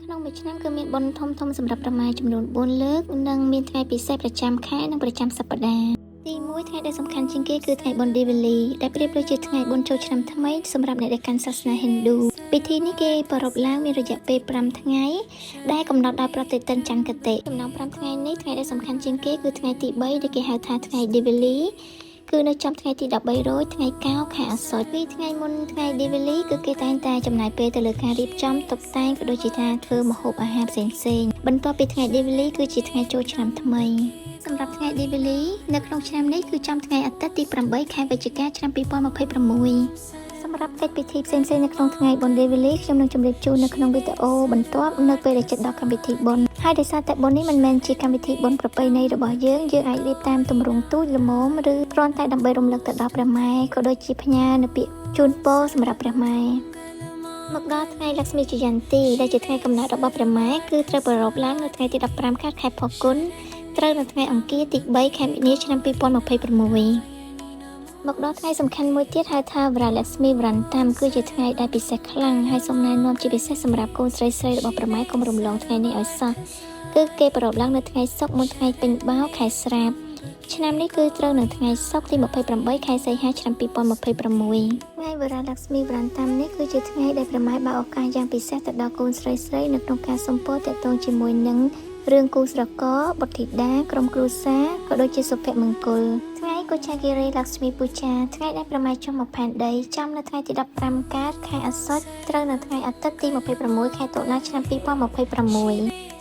ក្នុងមួយឆ្នាំគឺមានបុណ្យធំៗសម្រាប់ព្រះម៉ែចំនួន4លើកនិងមានថ្ងៃពិសេសប្រចាំខែនិងប្រចាំសប្តាហ៍ទី1ថ្ងៃដែលសំខាន់ជាងគេគឺថ្ងៃបុណ្យ Diwali ដែលប្រៀបដូចជាថ្ងៃបុណ្យចូលឆ្នាំថ្មីសម្រាប់អ្នកដែលកាន់សាសនាហិណ្ឌូពិធីនេះគេប្រារព្ធឡើងមានរយៈពេល5ថ្ងៃដែលកំណត់ដោយប្រតិទិនចន្ទគតិចំណោម5ថ្ងៃនេះថ្ងៃដែលសំខាន់ជាងគេគឺថ្ងៃទី3ដែលគេហៅថាថ្ងៃ Diwali គឺនៅចំថ្ងៃទី13រោចថ្ងៃកោខែអាសត់ពីថ្ងៃមុនថ្ងៃ Diwali គឺគេតែងតែចំណាយពេលទៅលើការរៀបចំតុបតែងក៏ដូចជាថាធ្វើម្ហូបអាហារផ្សេងៗបន្ទាប់ពីថ្ងៃ Diwali គឺជាថ្ងៃចូលឆ្នាំថ្មីសម្រាប់ថ្ងៃ Diwali នៅក្នុងឆ្នាំនេះគឺចំថ្ងៃអាទិត្យទី8ខែវិច្ឆិកាឆ្នាំ2026សម្រាប់កិច្ចពិធីផ្សេងៗនៅក្នុងថ្ងៃបុណ្យ Diwali ខ្ញុំនឹងជម្រាបជូននៅក្នុងវីដេអូបន្ទាប់នៅពេលដែលជិតដល់កម្មវិធីបុណ្យហើយដោយសារតែបុណ្យនេះមិនមែនជាកម្មវិធីបុណ្យប្រពៃណីរបស់យើងយើងអាចរៀបតាមទម្រង់ទូចល្មមឬគ្រាន់តែដើម្បីរំលឹកទៅដល់ព្រះម៉ែក៏ដូចជាផ្ញើនូវពាក្យជូនពរសម្រាប់ព្រះម៉ែមកដល់ថ្ងៃលក្ស្មីជយន្ទីដែលជាថ្ងៃកំណើតរបស់ព្រះម៉ែគឺត្រូវប្រារព្ធឡើងនៅថ្ងៃទី15ខែខែផល្គុនត្រូវនៅថ្ងៃអង្គារទី3ខែមីនាឆ្នាំ2026មកដល់ថ្ងៃសំខាន់មួយទៀតហៅថា Varalakshmi Vratam គឺជាថ្ងៃដែលពិសេសខ្លាំងហើយសូមណែនាំជាពិសេសសម្រាប់កូនស្រីស្រីរបស់ព្រះម៉ែកុំរំលងថ្ងៃនេះឲ្យសោះគឺគេប្រារព្ធឡើងនៅថ្ងៃសុក្រមុនថ្ងៃពេញបោខែស្រាបឆ្នាំនេះគឺត្រូវនៅថ្ងៃសុក្រទី28ខែសីហាឆ្នាំ2026ថ្ងៃ Varalakshmi Vratam នេះគឺជាថ្ងៃដែលព្រះម៉ែបើកឱកាសយ៉ាងពិសេសទៅដល់កូនស្រីស្រីនៅក្នុងការសុំពរទាក់ទងជាមួយនឹងរឿងគូស្រករបុត្រធីតាក្រុមគ្រួសារក៏ដូចជាសុភមង្គលថ្ងៃកុចាគិរី Lakshmi Puja ថ្ងៃដែលព្រះម៉ែចុះមកផែនដីចំនៅថ្ងៃទី15កើតខែអាសត់ត្រូវនៅថ្ងៃអាទិត្យទី26ខែតុលាឆ្នាំ2026។